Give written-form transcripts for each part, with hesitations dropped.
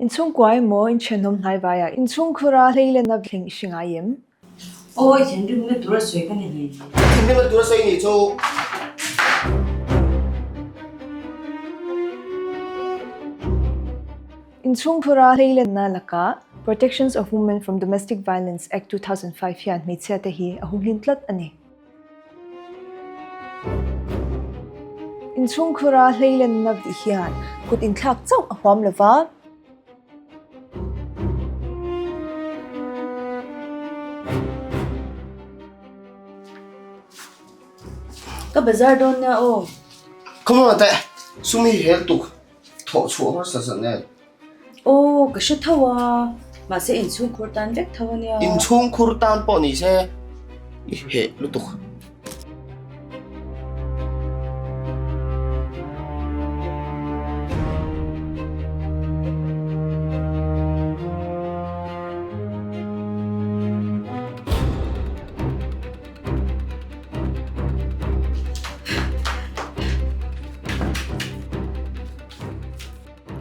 Inchhungkua emaw inthenawm hnaivaiah inchhungkhura hleilena thleng i hre ngai em? Aw, i thinrimna tur a sawi ka ni hle. I thinrimna tur a sawi nih chu. Inchhungkhura hleilenna lakah Protections of Women from Domestic Violence Act 2005 hian hmeichhiate hi a humhlim tlat a ni. Inchhungkhura hleilenna tih hian kut inthlak chauh a huam lo va. Ka bazar dawn nia aw. Come on teh, sum hi hel tuk thawh chhuah harsa zan e. Aw, ka hre tho a, mahse inchhungkhur tan vek tho a nia. Inchhungkhur tan pawh ni se i heh lutuk.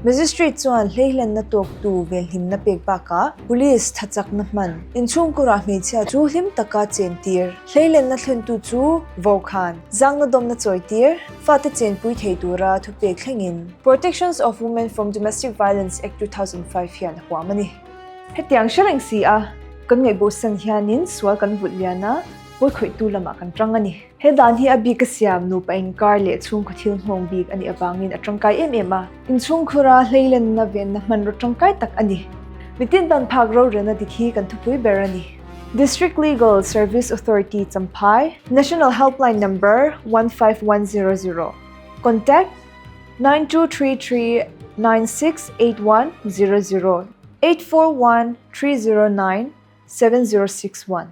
Magistrate chuan hleihlenna tawktu venhimna pek bakah Police thachakna hman inchhungkurah hmeichhia chu hlim taka chentir, hleihlenna thlentu chu vokhan zangna dawmna chawitir, fate chenpui thei tura thupek thlengin Protections of Women from Domestic Violence Act 2005 hian a huam a ni. Hetiang hre reng si a, kan ngaihbosan hianin sual kan vulh lian a, pawi khawihtu lamah kan tang a ni. He dan hi a bik a siam nupa inkar leh chhungkaw thil nghawng bik a nih avangin a tangkai em em a, inchhungkhura hleilenna venna hmanraw tangkai tak a ni. Mitin ban phak rorelna dik hi kan thupui ber a ni. District Legal Service Authority Champhai, National Helpline Number, 15100, Contact, 9233 968100, 841 309 7061.